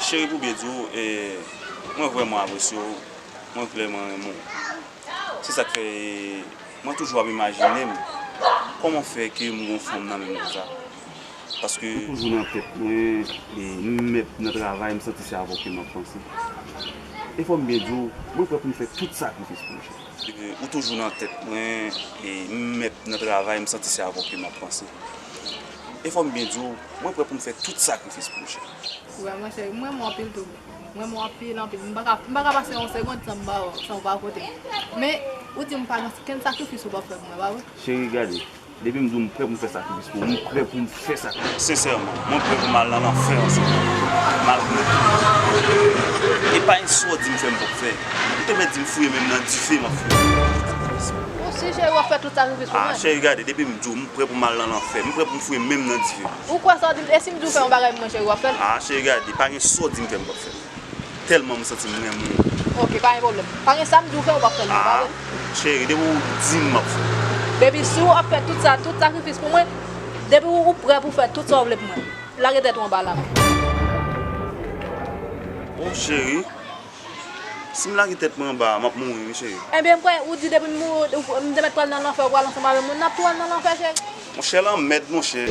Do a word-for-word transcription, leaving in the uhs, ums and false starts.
Cheri, pou byen di w, e, mwen vrèman apresye w, mwen vrèman renmen w. Se sa k fè, e, mwen toujou ap imajine m kòman fè ke m gen yon fanm nan men m konsa. Paske ou toujou nan tèt mwen, e, m mèt nan travay, m santi se avè w ke m ap panse. E fò m byen di w, mwen prè pou m fè tout sakrifis pou ou, cheri. E, ou toujou nan tèt mwen, e, m mèt nan travay, m santi se avè w ke m ap panse. E fò m byen di w, mwen prè pou m fè tout sakrifis pou ou, cheri. Vrèman, cheri, m renmen w anpil tou. M renmen w anpil, anpil. M pa ka, m pa ka pase yon segonn san m pa, san w pa kote m. Men, ou di m pa gen kenn sakrifis ou p ap fè pou mwen, pa vre? Cheri, gade, depi m di w m prè pou m fè sakrifis pou ou, m prè pou m fè sakrifis. Sensèman, mwen prè pou m al nan lanfè ansanm avè w, malgre tou. E pa gen sa w di m fè m p ap fè. Ou te mèt di m fouye menm nan dife, m ap fouye. Ou si cheri w ap fè tout sakrifis pou mwen? Ah, cheri, gade, depi m di w m prè pou m al nan lanfè, m prè pou m fouye menm nan dife. Ou kwè sa w di m, e si m di w fè yon bagay pou mwen, cheri, w ap fè l? Ah, cheri, gade, pa gen sa w di m fè m p ap fè l. Tèlman m santi m renmen w. Ok, pa gen pwoblèm. Pa gen sa m di w fè, ou p ap fè l non, pa vre? Ah, cheri, depi w di m, m ap fè l. Depi si w ap fè tout sa, tout sakrifis pou mwen, depi w, ou prè pou fè tout sa w vle pou mwen, lage tèt ou anba la. Oh, cheri, si m lage tèt mwen anba a, m ap mouri, wi, cheri. Ebyen, m kwè, ou di depi m mouri, ou, m te mèt pral nan lanfè, ou pral ansanm avè moun, n ap tou al nan lanfè, cheri. Monchè, lanmèd, monchè.